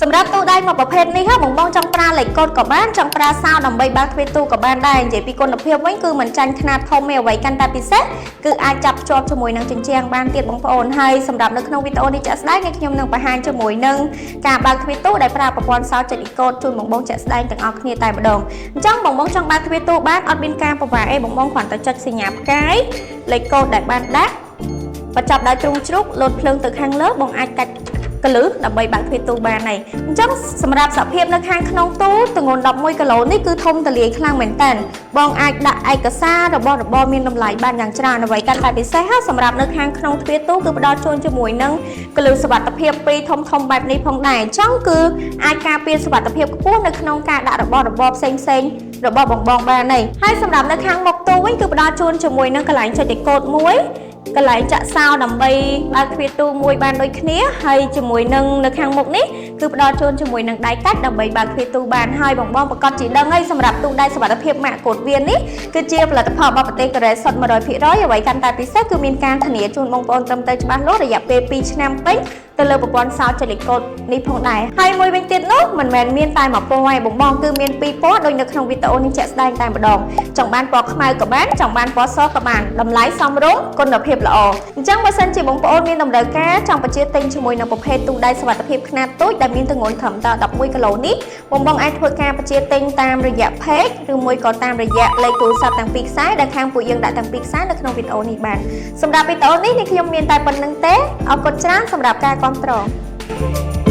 សម្រាប់ទូដែកមួយប្រភេទនេះហ៎បងបងចង់ប្រើលេខកូដក៏បានចង់ប្រើសោដើម្បីបើកទ្វារទូក៏បានដែរនិយាយពីគុណភាពវិញគឺមិនចាញ់ខ្នាតធំទេអ្វីកាន់តែពិសេសគឺអាចចាប់ភ្ជាប់ជាមួយនឹងជញ្ជាំងបានទៀតបងប្អូនហើយសម្រាប់នៅក្នុងវីដេអូនេះជាក់ស្ដែងនេះខ្ញុំនឹងបង្ហាញជាមួយនឹងការបើកទ្វារទូដែលប្រើប្រព័ន្ធសោចុចលេខកូដជូនបងបងជាក់ស្ដែងទាំងអស់គ្នាតែម្ដងអញ្ចឹងបងបងចង់បើកទ្វារទូបានអត់មានការពិបាកអីបងបងគ្រាន់តែចុចសញ្ញាផ្កាយលេខកូដដែលបានដាក់បញ្ចប់ដោយទ្រុងជ្រូកលោតភ្លើងទៅខាងលើបងអាចកាច់កលឹះដើម្បីបើកទ្វារទូបានហើយអញ្ចឹងសម្រាប់សភាពនៅខាងក្នុងទូទម្ងន់11គីឡូនេះគឺធំទូលាយខ្លាំងមែនតើបងអាចដាក់ឯកសាររបស់របរមានតម្លៃបានយ៉ាងច្រើនអ្វីកាន់តែពិសេសហើយសម្រាប់នៅខាងក្នុងទ្វារទូគឺផ្ដល់ជូនជាមួយនឹងកលឹះសុវត្ថិភាពពីរធំធំបែបនេះផងដែរអញ្ចឹងគឺអាចការពារសុវត្ថិភាពខ្ពស់នៅក្នុងការដាក់របស់របរផ្សេងផ្សេងៗរបស់បងបងបានហើយហើយសម្រាប់នៅខាងមុខទូវិញគឺផ្ដល់ជូនជាមួយនឹងកន្លែងចុចលេខកូដមួយកន្លែងចាក់សោដើម្បីបើកទ្វារទូមួយបានដូចគ្នាហើយជាមួយនឹងនៅខាងមុខនេះគឺផ្ដល់ជូនជាមួយនឹងដៃកាច់ដើម្បីបើកទ្វារទូបានហើយបងបងប្រកាសជាដឹងហើយសម្រាប់ទូដែកសុវត្ថិភាពម៉ាកកូដវៀននេះគឺជាផលិតផលរបស់ប្រទេសកូរ៉េសុទ្ធ100%អ្វីកាន់តែពិសេសគឺមានការធានាជូនបងប្អូនត្រឹមត្រូវច្បាស់លាស់រយៈពេល2ឆ្នាំពេញទៅលើប្រព័ន្ធសោចលិកូដនេះផងដែរហើយមួយវិញទៀតនោះមិនមែនមានតែមួយពណ៌ឯងបងបងគឺមានពីរពណ៌ដូចនៅក្នុងវីដេអូនេះជាក់ស្ដែងតែម្ដងចង់បានពណ៌ខ្មៅក៏បានចង់បានពណ៌សក៏បានតម្លៃសមរម្យគុណភាពល្អអញ្ចឹងបើសិនជាបងប្អូនមានតម្រូវការចង់បញ្ជាទិញជាមួយនឹងប្រភេទទូដែកសុវត្ថិភាពខ្នាតតូចដែលមានទម្ងន់ត្រឹមតែ11គីឡូនេះបងបងអាចធ្វើការបញ្ជាទិញតាមរយៈ page ឬមួយក៏តាមរយៈលេខទូរស័ព្ទទាំងពីរខ្សែដែលខាងពួកយើងដាក់ទាំងពីរខ្សែនៅក្នុងវីដេអូនេះបានសម្រាប់វីដេអូនេះនេះខ្ញុំមានតែប៉ុណ្ណឹងទេអរគុណច្រើនសម្រាប់ការគាំទ្រ។